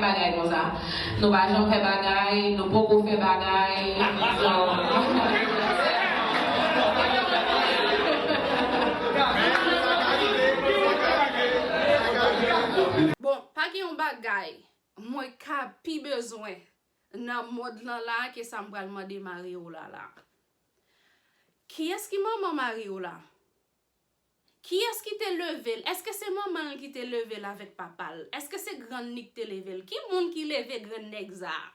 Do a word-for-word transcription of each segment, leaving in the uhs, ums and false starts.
Bagay konsa. Nou pa janm fè bagay, nou poko fè bagay. So, Bon, pa gen yon bagay mwen ka pi bezwen nan mond lan la ke sa m pral mande Mario la la. Kiyès ki manman Mario la? Kiyès ki te leve l? Èske se manman l ki te leve l avèk papa l? Èske se grann li ki te leve l? Ki moun ki leve grenn nèg sa a?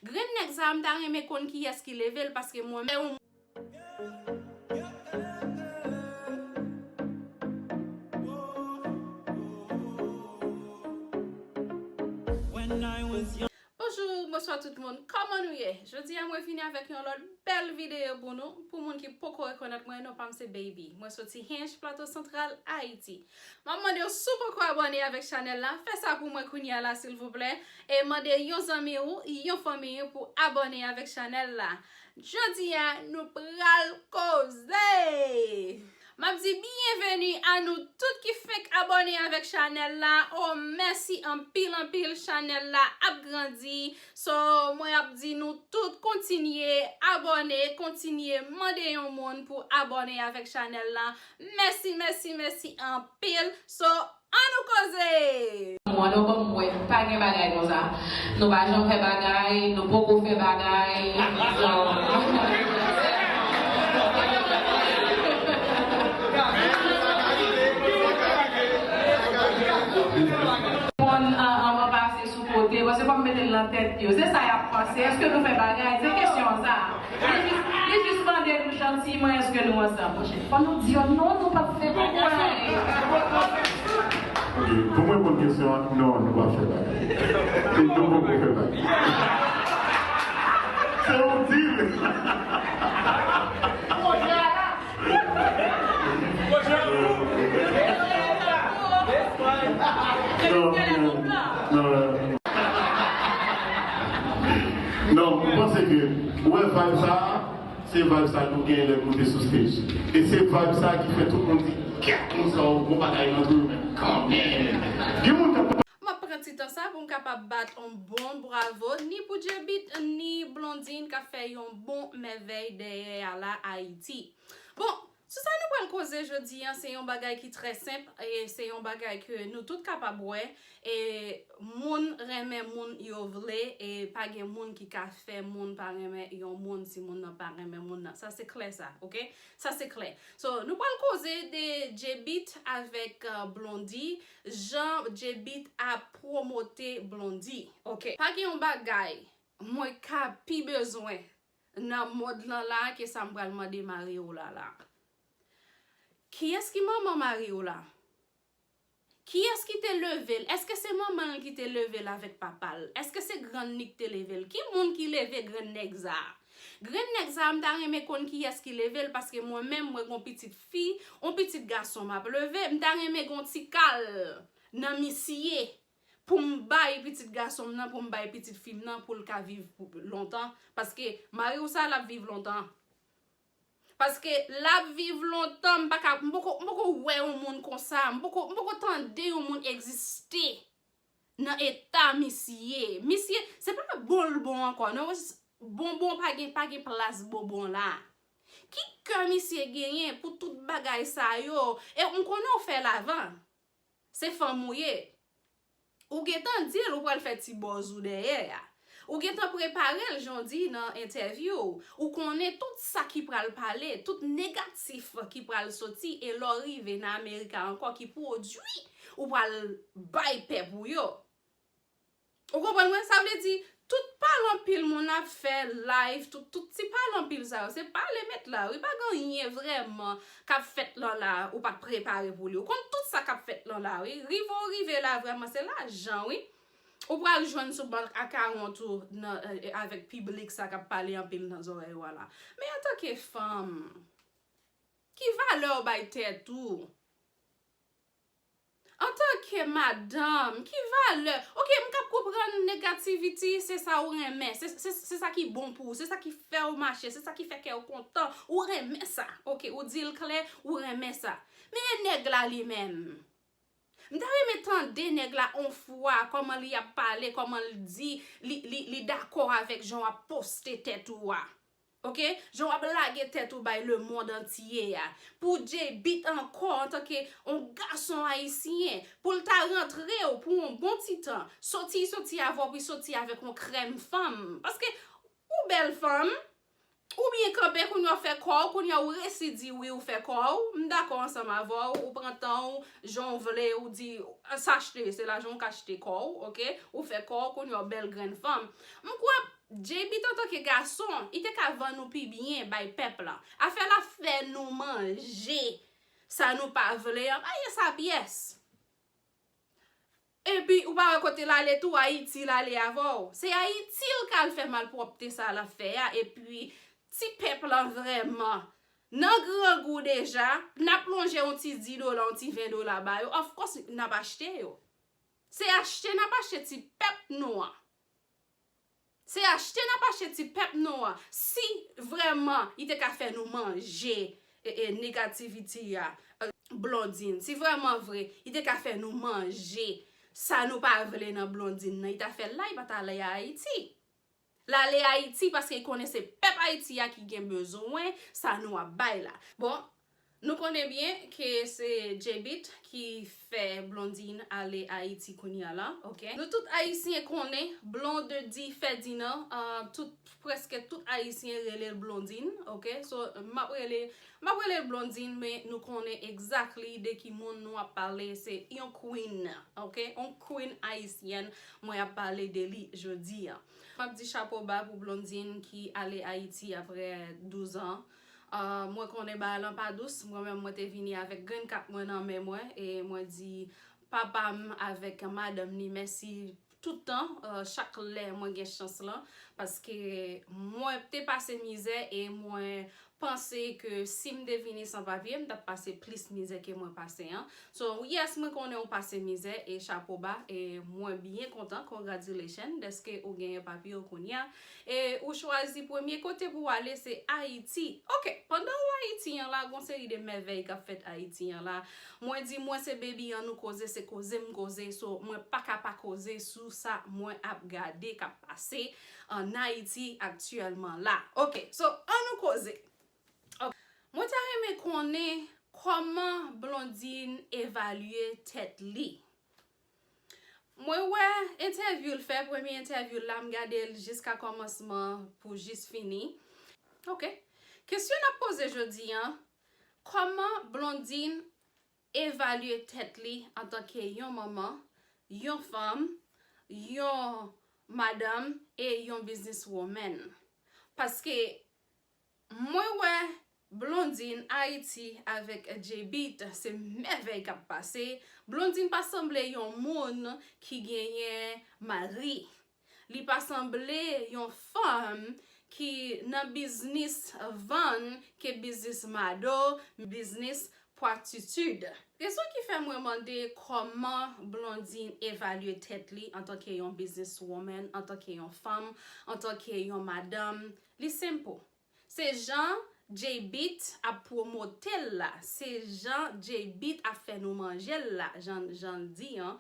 Grenn nèg sa a, m ta renmen konn kiyès ki leve l, paske mwen menm. Bonjou, bonswa tout moun. Kòman nou ye? Jodi a mwen vini avèk yon lòt bèl videyo pou nou. Pou moun ki poko rekonèt mwen, non pa m se Baby. Mwen soti Hinche, Plato Santral, Ayiti. M ap mande w si w poko abòne avèk chanèl la, fè sa pou mwen kounye a la silvouplè. E mande yon zanmi w, yon fanmi w pou abòne avèk chanèl la. Jodi a, nou pral koze! M ap di byenveni a nou tout ki fenk abòne avèk chanèl la. Oh, mèsi anpil, anpil, chanèl la ap grandi. So, mwen ap di nou tout kontinye abòne, kontinye mande yon moun pou abòne avèk chanèl la. Mèsi, mèsi, mèsi anpil. So, ann nou koze! Mwen, non, ban m wè, pa gen bagay konsa. Nou pa janm fè bagay, nou poko fè bagay. So, moun an, an, an pase sou kote, bon, se pa m mete l nan tèt yo. Se sa y ap panse. Èske nou fè bagay? Se kesyon sa. Li jis, li jis mande nou jantiman, èske nou ansanm? Monchè, fò nou di yo non, nou p ap fè bagay. Ok, pou m reponn kesyon an, non, nou p ap fè bagay. E nou poko fè bagay. Se yon deal. Non, non, non. Non, m panse ke, ou wè vibe sa a, se vibe sa nou genyen lè nou te sou stage. E se vibe sa ki fè tout moun di, kèt moun sa yo gon bagay nan tou yo menm kanmenm. Gen moun k ap M ap pran ti tan sa pou m kapab bat yon bon bravo ni pou J-Beat ni Blondine k ap fè yon bon mèvèy dèyè a la Ayiti. Bon, sou sa nou pral koze jodi a, se yon bagay ki trè senp e se yon bagay ke nou tout kapab wè. E moun renmen moun yo vle e pa gen moun ki ka fè moun pa renmen yon moun si moun nan pa renmen moun nan. Sa se klè sa, oke? Sa se klè. So, nou pral koze de J-Beat avèk Blondie, jan J-Beat ap pwomote Blondie, oke? Pa gen yon bagay mwen ka pi bezwen nan mond lan la ke sa m pral mande Mario la la. Kiyès ki manman Mario la? Kiyès ki te leve l? Èske se manman l ki te leve l avèk papa l? Èske se grann li ki te leve l? Ki moun ki leve grenn nèg sa a? Grenn nèg sa a, m ta renmen konn kiyès ki leve l, paske mwen menm, mwen gon pitit fi, on pitit gason m ap leve, m ta renmen gon ti kal nan misye pou m bay pitit gason m nan, pou m bay pitit fi m nan, pou l ka viv lontan, paske mari w sa, l ap viv lontan. Paske l ap viv lontan, m pa ka, m poko, m poko wè yon moun konsa, m poko, m poko tande yon moun egziste nan eta misye. Misye, se pa bon l bon ankò, non, bonbon pa gen, pa gen plas bonbon la. Ki kè misye genyen pou tout bagay sa yo? E m konnen w fè l avan. Se fanm ou ye. Ou gentan di l ou pral fè ti bòz ou dèyè a. Ou gentan prepare l jan w di nan entèvyou w. Ou konnen tout sa ki pral pale, tout negatif ki pral soti e lè w rive nan Amerika ankò ki pwodui ou pral bay pèp ou yo. Ou konprann mwen? Sa vle di, tout pale anpil moun ap fè live, tout, tout ti pale anpil sa yo, se pale met la, wi, pa gen anyen vrèman k ap fèt lan la, ou pa t prepare pou li. Ou konn tout sa k ap fèt lan la, wi. Rive w rive la, vrèman, se lajan, wi. Ou pral jwenn sou bank akawont ou nan, eh, avèk piblik sa k ap pale anpil nan zòrèy ou a la. Men antanke fanm, ki valè w bay tèt ou? Antanke madanm, ki valè? Oke, m ka konprann negativity, se sa ou renmen, se, se, se sa ki bon pou ou, se sa ki fè w mache, se sa ki fè kè w kontan, ou renmen sa. Oke, ou di l klè, ou renmen sa. Men e nèg la li menm? M ta renmen tande nèg la on fwa, kòman li ap pale, kòman l di li, li, li dakò avèk jan w ap poste tèt ou a. Oke? Jan w ap lage tèt ou bay lemonn antye a. Pou Jay Beat ankò, antanke on gason ayisyen, pou l ta rantre w pou on bon ti tan, soti, soti avè w, pou l soti avèk on krèm fanm. Paske ou bèl fanm, ou byen kanpe, kounye a w fè kò w, kounye a w resi di wi, ou fè kò w, m dakò ansanm avè w, ou pran tan w, jan w vle, ou di, sa achte, se lajan w ka achte kò w, oke? Ou fè kò w, kounye a w bèl grenn fanm. M kwè Jay Beat antanke gason, li te ka vann ou pi byen bay pèp la. Afè l ap fè nou manje sa nou pa vle an, pa gen sa pyès. Epi, ou pa wè kote l ale tou, Ayiti l ale avè w. Se Ayiti l k al fè malpwòpte sa l ap fè a, epi ti pèp lan vrèman nan grangou deja, n ap lonje yon ti dis dola, yon ti ven dola ba yo, of course, n ap achte yo. Se achte n ap achte ti pèp nou an. Se achte n ap achte ti pèp nou an. Si vrèman li te ka fè nou manje e, e, negativity a, e, Blondine, si vrèman vre li te ka fè nou manje sa nou pa vle nan Blondine nan, li ta fè l la, li pa ta ale Ayiti. L ale Ayiti paske li konnen se pèp Ayiti a ki gen bezwen sa nou ap bay la. Bon, nou konnen byen ke se Jay Beat ki fè Blondine ale Ayiti kounye a la, oke? Nou tout Ayisyen konnen Blondedy Ferdinand, ah, tout, prèske tout Ayisyen rele l Blondine, oke? So, m ap rele, m ap rele l Blondine, men nou konnen exactly de ki moun nou ap pale, se yon queen, oke? Yon queen ayisyèn, mwen ap pale de li jodi a. M ap di chapo ba pou Blondine ki ale Ayiti apre douz an. Ah, mwen konnen bagay lan pa dous. Mwen menm, mwen te vini avèk grenn kat mwen nan men mwen e mwen di papa m avèk madanm ni mèsi tout tan, ah, chak lè mwen gen chans lan, paske mwen te pase mizè e mwen panse ke si m te vini san papye, m t ap pase plis mizè ke mwen pase an. So, yes, mwen konnen ou pase mizè e chapo ba, e mwen byen kontan, congratulations, dèske ou genyen papye w kounye a. E ou chwazi premye kote pou w ale, se Ayiti. Oke, pandan ou Ayiti an la, gon seri de mèvèy k ap fèt Ayiti an la. Mwen di, mwen se baby an nou koze, se koze m koze, so mwen pa ka pa koze sou sa mwen ap gade k ap pase ann Ayiti aktyèlman la. Oke, so, ann nou koze. Oke. Mwen ta renmen konnen kòman Blondine evalye tèt li. Mwen wè entèvyou l fè, premye entèvyou l la, m gade l jiska kòmansman pou jis fini. Oke. Kesyon n ap poze jodi an, kòman Blondine evalye tèt li antanke yon manman, yon fanm, yon madanm e yon businesswoman? Paske mwen wè Blondine Ayiti avèk Jay Beat, se mèvèy k ap pase. Blondine pa sanble yon moun ki genyen mari. Li pa sanble yon fanm ki nan biznis vann ke biznis mado, biznis pwatitid. Rezon ki fè mwen mande kòman Blondine evalye tèt li antanke yon businesswoman, antanke yon fanm, antanke yon madanm, li senp. Se jan Jay Beat ap pwomote l la, se jan Jay Beat ap fè nou manje l la, jan, jan l di an.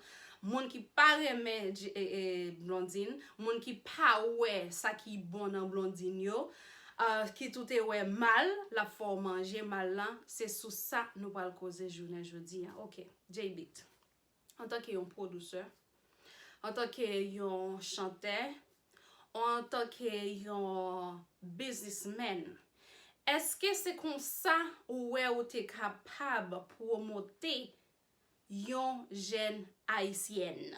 Moun ki pa renmen J- e, e, Blondine, moun ki pa wè sa ki bon nan Blondine yo, ah, ki tou te wè mal, l ap fè w manje mal lan, se sou sa nou pral koze jounen jodi an. Oke, Jay Beat. Antanke yon pwodiktè, antanke yon chantè, antanke yon biznismèn, èske se konsa ou wè ou te kapab pwomote yon jèn ayisyèn?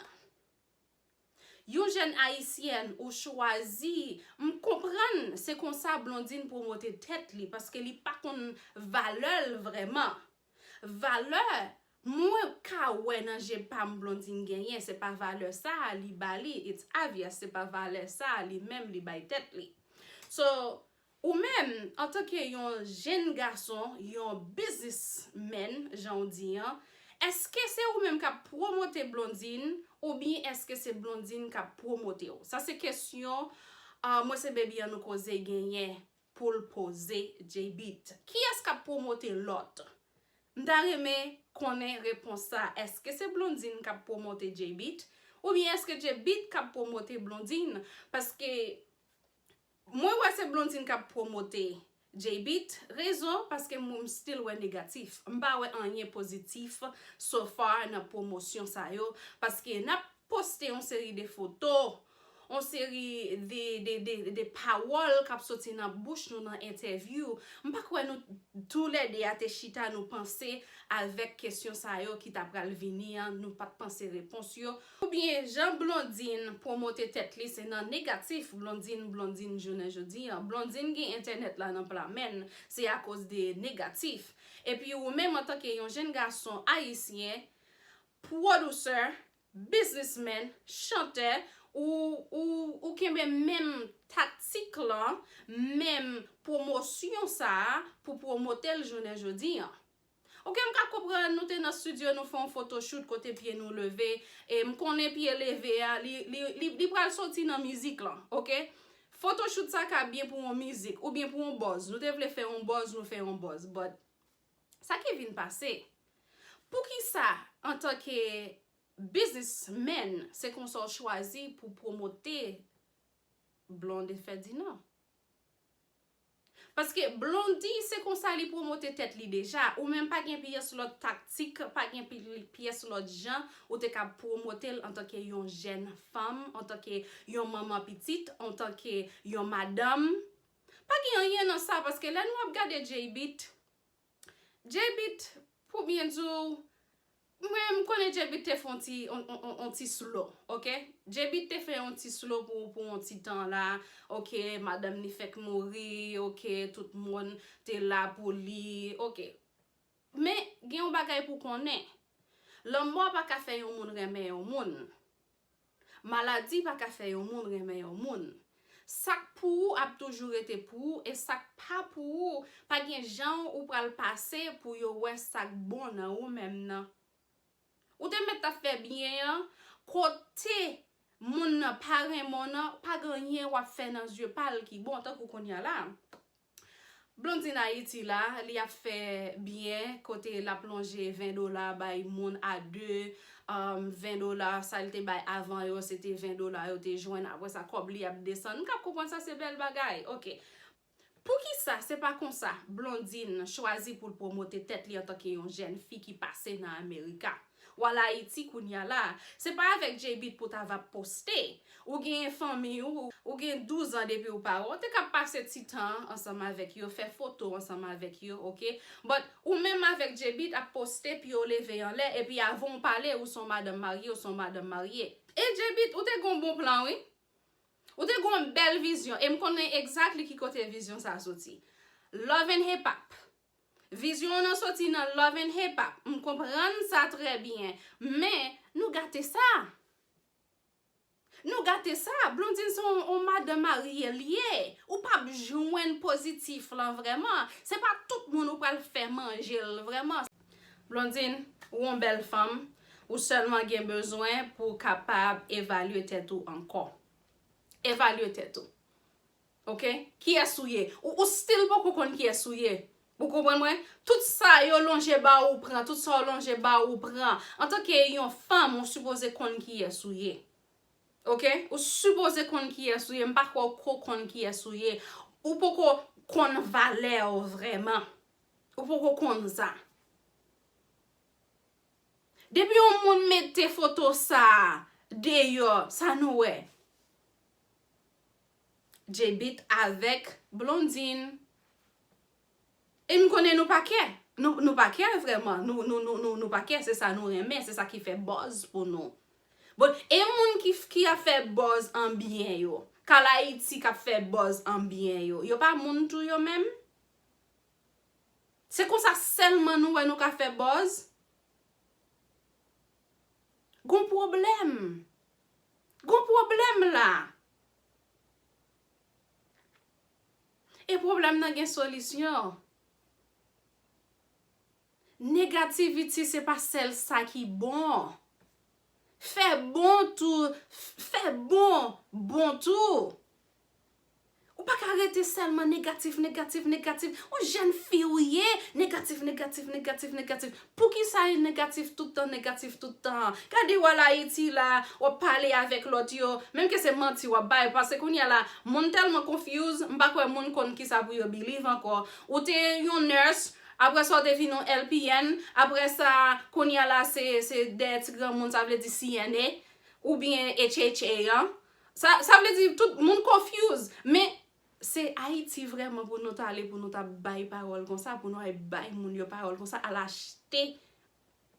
Yon jèn ayisyèn ou chwazi, m konprann se konsa Blondine pwomote tèt li, paske li pa konn valè l vrèman. Valè, mwen ka wè nan je pa m Blondine genyen, se pa valè sa a li ba li, it's obvious, se pa valè sa a li menm li bay tèt li. So, ou menm, antanke yon jèn gason, yon businessman, jan w di an, èske se ou menm k ap pwomote Blondine, oubyen èske se Blondine k ap pwomote w? Sa se kesyon, ah, mwen se baby an nou koze genyen pou l poze Jay Beat. Kiyès k ap pwomote lòt? M ta renmen konnen repons sa. Èske se Blondine k ap pwomote J-Beat? Oubyen èske J-Beat k ap pwomote Blondine? Paske mwen wè se Blondine k ap pwomote J-Beat. Rezon, paske mwen m still wè negatif. M pa wè anyen pozitif so far nan pwomosyon sa yo. Paske n ap poste yon seri de foto, yon seri de, de, de, de pawòl k ap soti nan bouch nou nan entèvyou. M pa kwè nou toulède a te chita nou panse avèk kesyon sa yo ki ta pral vini an, nou pa t panse repons yo. Oubyen jan Blondine pwomote tèt li, se nan negatif, Blondine, Blondine jounen jodi an. Blondine gen entènèt la nan pla men l, se akoz de negatif. Epi ou menm antanke yon jèn gason ayisyen, pwodiser, biznismenn, chantè, ou, ou, ou kenbe menm taktik lan, menm pwomosyon sa a pou pwomote l jounen jodi an. Oke, m ka konprann nou te nan estidyo, nou fè yon photoshoot kote pye nou leve, e m konnen pye leve a, li, li, li, li pral soti nan mizik lan, oke? Photoshoot sa ka byen pou yon mizik, oubyen pou yon buzz. Nou te vle fè yon buzz, nou fè yon buzz. But, sa ki vin pase, poukisa, antanke biznismenn, se konsa w chwazi pou pwomote Blonde Ferdinand? Paske Blondie se konsa li pwomote tèt li deja. Ou menm pa gen pyès lòt taktik, pa gen pi-, pyès lòt jan ou te ka pwomote l antanke yon jèn fanm, antanke yon manman pitit, antanke yon madanm. Pa gen anyen nan sa, paske lè nou ap gade J-Beat, J-Beat, pou byen di w, mwen, m konnen J-Beat te fè yon ti, on, on, on, on ti slow, oke? J-Beat te fè yon ti slow pou, pou yon ti tan la, oke, madanm li fèk mouri, oke, tout moun te la pou li, oke. Men, gen yon bagay pou konnen. Lanmò pa ka fè yon moun renmen yon moun. Maladi pa ka fè yon moun renmen yon moun. Sa k pou ou ap toujou rete pou ou, e sa k pa pou ou, pa gen jan ou pral pase pou yo wè sa k bon nan ou menm nan. Ou te mèt ap fè byen an, kote moun nan pa renmen w nan, pa gen anyen w ap fè nan zye pa l ki bon, tankou kounye a la. Blondine Ayiti la, li ap fè byen, kote l ap lonje ven dola bay moun a de, um, ven dola, sa l te bay avan yo, se te ven dola yo te jwenn, apre sa, kòb li ap desann. M ka konprann sa, se bèl bagay, oke. Poukisa se pa konsa Blondine chwazi pou l pwomote tèt li antanke yon jèn fi ki pase nan Amerika? W al Ayiti kounye a la, se pa avèk J-Beat pou ta va poste. Ou gen fanmi ou, ou gen douz an depi ou pa wè. Ou te ka pase ti tan an ansanm avèk yo, fè foto ansanm avèk yo, oke? But ou menm avèk J-Beat ap poste pye w leve anlè, epi avan w pale, ou se yon madanm marye, ou se yon madanm marye. E J-Beat, ou te gen yon bon plan, wi. Ou te gen yon bèl vizyon, e m konnen exactly ki kote vizyon sa a soti. Love and Hip Hop. Vizyon w nan soti nan Love and Hip Hop. M konprann sa trè byen. Men, nou gate sa. Nou gate sa. Blondine se yon, yon madanm marye l ye. Ou p ap jwenn pozitif lan vrèman. Se pa tout moun ou pral fè manje l vrèman. Blondine, ou yon bèl fanm. Ou sèlman gen bezwen pou w kapab evalye tèt ou ankò. Evalye tèt ou. Oke? Kiyès ou ye? Ou, ou still poko konn kiyès ou ye. Ou konprann mwen? Tout sa yo lonje ba ou pran, tout sa yo lonje ba ou pran. Antanke yon fanm, ou sipoze konn kiyès ou ye. Oke? Ou sipoze konn kiyès ou ye. M pa kwè ou ko konn kiyès ou ye. Ou poko konn valè w vrèman. Ou poko konn sa. Depi yon moun mete foto sa a deyò, sa nou wè? J-Beat avèk Blondine. E m konnen nou pa kè. Nou, nou pa kè vrèman. Nou, nou, nou, nou, nou pa kè. Se sa nou renmen. Se sa ki fè buzz pou nou. Bon, e moun ki, ki ap fè buzz an byen yo? Kal Ayiti k ap fè buzz an byen yo. Yo pa moun tou yo menm? Se konsa sèlman nou wè nou ka fè buzz? Gon pwoblèm. Gon pwoblèm la. E pwoblèm nan gen solisyon. Negativity se pa sèl sa ki bon. Fè bon tou, f-, fè bon, bon tou. Ou pa ka Rete sèlman negatif, negatif, negatif. Yon jèn fi ou ye, negatif, negatif, negatif, negatif. Poukisa e negatif tout tan, negatif tout tan? Gade w al Ayiti la, w ap pale avèk lòt yo, menm ke se manti w ap bay, paske kounye a la, moun tèlman confuse, m pa kwè moun konn kisa pou yo believe ankò. Ou te yon nurse, apre sa w te vin yon L P N, apre sa, kounye a la, se, se dèyè ti granmoun, sa vle di C N A, oubyen H H A an. Sa, sa vle di tout moun confuse, men se Ayiti vrèman pou nou t ale, pou nou ta bay pawòl konsa, pou nou al bay moun yo pawòl konsa, al achte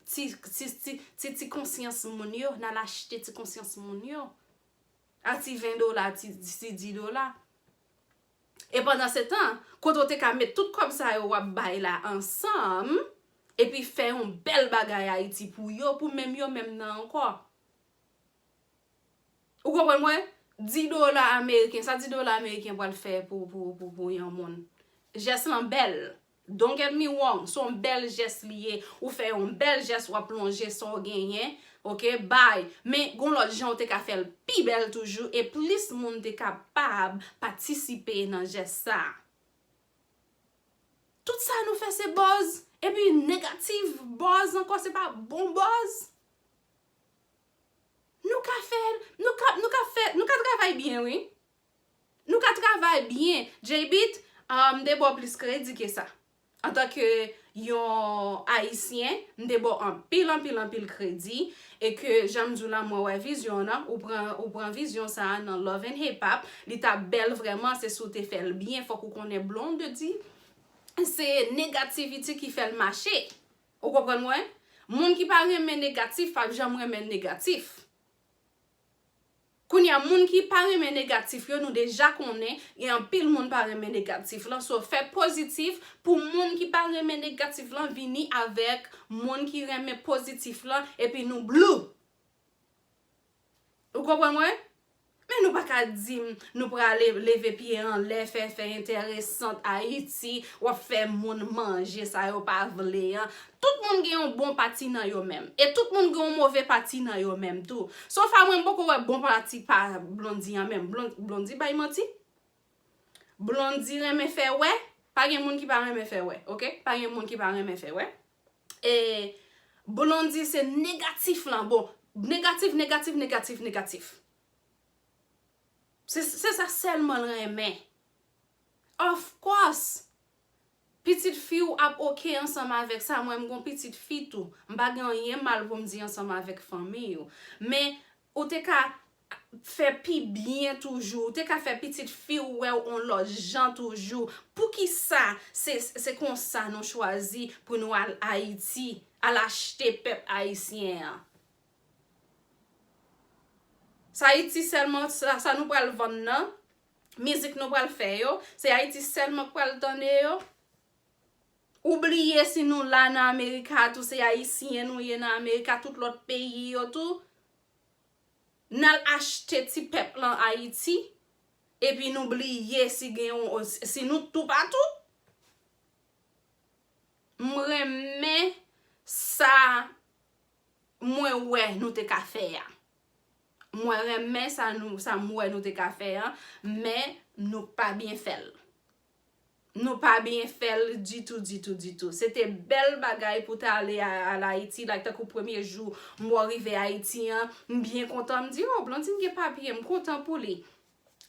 ti, ti, ti, ti, ti konsyans moun yo, n al achte ti konsyans moun yo. A ti ven dola, ti, ti dis dola. E pandan se tan, kote w te ka met tout kòb sa yo w ap bay la ansanm, epi fè yon bèl bagay Ayiti pou yo, pou menm yo menm nan ankò. Ou konprann mwen? Dis dola ameriken, sa dis dola ameriken pral fè pou, pou, pou, pou yon moun? Jès lan bèl. Don't get me wrong, se yon bèl jès li ye. Ou fè yon bèl jès, w ap lonje sa w genyen, oke, bay. Men gon lòt jan w te ka fè l pi bèl toujou, e plis moun te kapab patisipe nan jès sa. Tout sa nou fè se buzz, epi negatif buzz ankò, se pa bon buzz. Nou ka fè, nou ka, nou ka fè, nou ka travay byen, wi. Nou ka travay byen. J-Beat, ah, m te ba w plis kredi ke sa. Antanke yon Ayisyen, m te ba w anpil, anpil, anpil kredi. E ke, jan m di w la, mwen wè vizyon w nan, ou pran, ou pran vizyon sa a nan Love and Hip Hop. Li t ap bèl vrèman, se si w te fè l byen. Fòk ou konnen Blondedy, se negativity ki fè l mache. Ou konprann mwen? Moun ki pa renmen negatif, p ap janm renmen negatif. Kounye a, moun ki pa renmen negatif yo, nou deja konnen, gen anpil moun pa renmen negatif lan. So, fè pozitif pou moun ki pa renmen negatif lan vini avèk moun ki renmen pozitif lan, epi nou blue. Ou konprann mwen? Men nou pa ka di m, nou prale leve pye anlè, fè, fè enteresant Ayiti, w ap fè moun manje sa yo pa vle an. Tout moun gen yon bon pati nan yo menm. E tout moun gen yon move pati nan yo menm tou. So far mwen, m poko wè bon pati pa Blondedy an menm. Blon-, Blondedy bay manti? Blondedy renmen fè wè. Pa gen moun ki pa renmen fè wè, oke? Pa gen moun ki pa renmen fè wè. E Blondedy se negatif lan. Bon, negatif, negatif, negatif, negatif. Se, se sa sèlman l renmen. Of course, pitit fi w ap oke ansanm avèk sa. Mwen, m gon pitit fi tou. M pa gen anyen mal pou m di ansanm avèk fanmi w. Men, ou te ka fè pi byen toujou. Ou te ka fè pitit fi w wè w on lòt jan toujou. Poukisa se, se konsa nou chwazi pou nou al Ayiti, al achte pèp ayisyen an? Se Ayiti sèlman, sa, sa nou pral vann nan, mizik nou pral fè yo, se Ayiti sèlman k pral tande yo. Ou bliye si nou la nan Amerika tou, se Ayisyen nou ye nan Amerika, tout lòt peyi yo tou. N al achte ti pèp lan Ayiti, epi nou bliye si gen yon, si nou toupatou. M renmen sa mwen wè nou te ka fè a. Mwen renmen sa nou, sa m wè nou te ka fè a, men nou pa byen fè l. Nou pa byen fè l ditou, ditou, ditou. Se te bèl bagay pou ta ale a, al Ayiti, like, tankou premye jou m wè w rive Ayiti an, m byen kontan, m di, "Oh, Blondedy gen papye, m kontan pou li."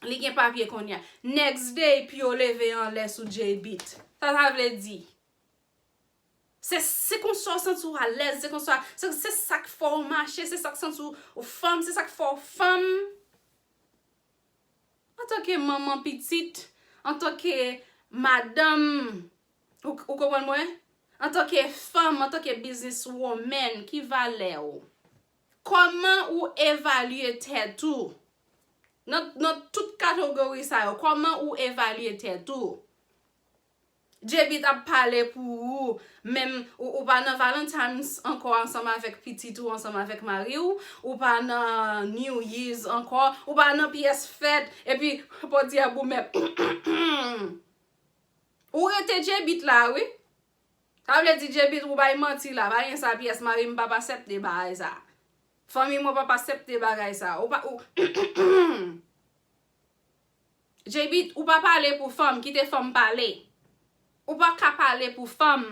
Li gen papye kounye a. Next day, pye w leve anlè sou J-Beat. Sa sa vle di? Se, se konsa w santi w alèz, se konsa, se, se sa k fè w mache, se sa k santi w fanm, se sa k fè w fanm. Antanke manman pitit, antanke madanm, ou, ou konprann mwen? Antanke fanm, antanke business woman, ki valè w? Kòman ou evalye tèt ou? Nan, nan tout kategori sa yo, kòman ou evalye tèt ou? J-Beat ap pale pou ou, menm ou, ou pa nan Valentine's ankò ansanm avèk pitit ou, ansanm avèk mari w, ou pa nan New Year's ankò, ou pa nan pyès fèt, epi pòdi a goumen. Ou rete J-Beat la, wi. Sa vle di J-Beat ou bay manti la, pa gen sa pyès, mari m p ap aksepte bagay sa. Fanmi mwen p ap aksepte bagay sa. Ou pa, ou, J B, ou pa pale pou fanm, kite fanm pale. Ou pa ka pale pou fanm.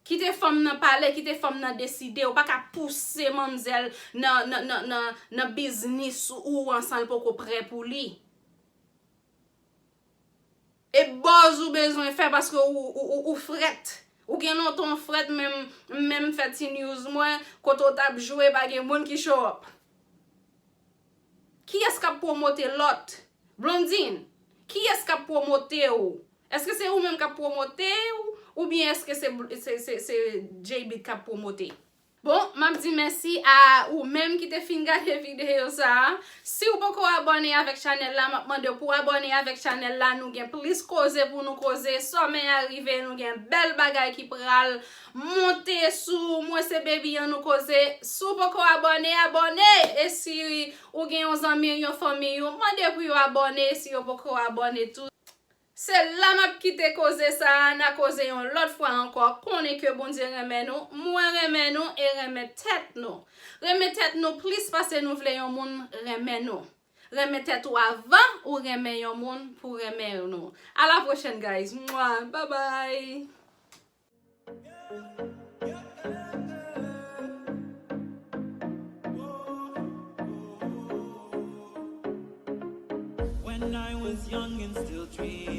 Kite fanm nan pale, kite fanm nan deside. Ou pa ka pouse manmzèl nan, nan, nan, nan, nan biznis ou an san l poko prè pou li. E buzz ou bezwen fè paske ou, ou, ou, ou frèt. Ou gen lontan w frèt, menm, menm fè ti news mwen, kote w t ap jwe, pa gen moun ki show up. Kiyès k ap pwomote lòt? Blondine, kiyès k ap pwomote w? Èske se ou menm k ap pwomote w, oubyen èske se, se, se, se J B k ap pwomote? Bon, m ap di mèsi a ou menm ki te fin gade videyo sa a. Si w poko abòne avèk chanèl la, m ap mande w pou w abòne avèk chanèl la. Nou gen plis koze pou nou koze. Sòmè a rive, nou gen bèl bagay ki pral monte sou Mwen se Baby an nou koze. Si w poko abòne, abòne! E si ou gen yon zanmi, yon fanmi, ou mande pou yo abòne, si yo poko abòne tou. Se la m ap kite koze sa a, n a koze yon lòt fwa ankò. Konnen ke Bondye renmen nou, mwen renmen nou e renmen tèt nou. Renmen tèt nou plis pase nou vle yon moun renmen nou. Renmen tèt ou avan ou renmen yon moun pou renmen nou. A la pwochèn, guys. Mwa, bye bye. When I was young and still dreaming.